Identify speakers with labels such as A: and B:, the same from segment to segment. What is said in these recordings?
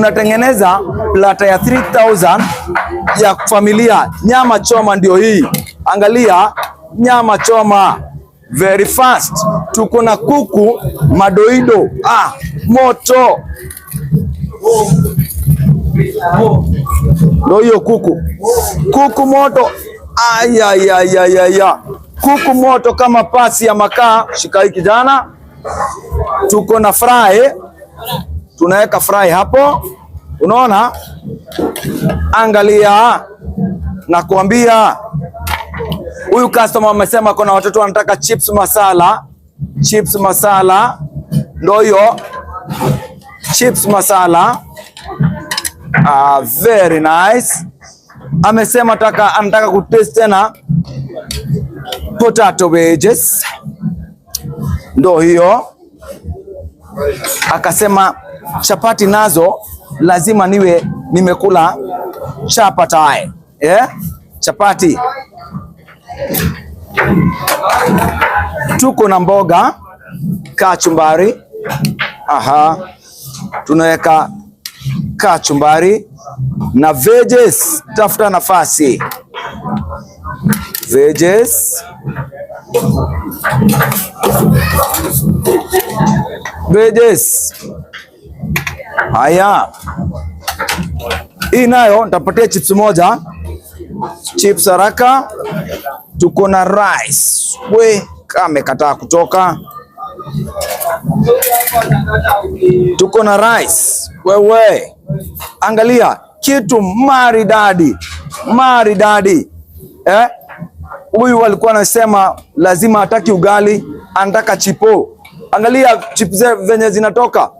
A: Tunatengeneza plata ya 3000 ya familia. Nyama choma ndio hii, angalia nyama choma very fast. Tuko na kuku madoido, ah, moto ndio hiyo kuku, kuku moto, ayayayaya, kuku moto kama pasi ya makaa. Shika hii kijana. Tuko na fry, tunaweka fry hapo, unaona, angalia, nakuambia huyu customer amesema kuna watoto wanataka chips masala, chips masala, ndio hiyo chips masala. Ah, very nice. Amesema taka anataka kutaste tena potato wedges, ndo hiyo. Akasema chapati nazo lazima niwe nimekula chapati, yeah? Chapati tuko na mboga kachumbari, aha, tunaweka kachumbari na veggies. Tafuta nafasi veggies, veggies. Haya, hii nayo nitapatia chips moja, chips haraka. Tuko na rice, we kamekataa kutoka. Tuko na rice wewe, angalia kitu maridadi maridadi, eh? Huyu alikuwa anasema lazima hataki ugali, anataka chipo. Angalia chips venye zinatoka.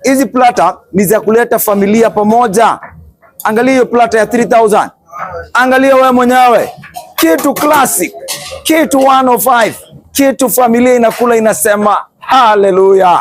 A: Hizi plata ni za kuleta familia pamoja. Angalia hiyo plata ya 3000. Angalia wewe mwenyewe, kitu classic, kitu 105, kitu familia inakula inasema haleluya.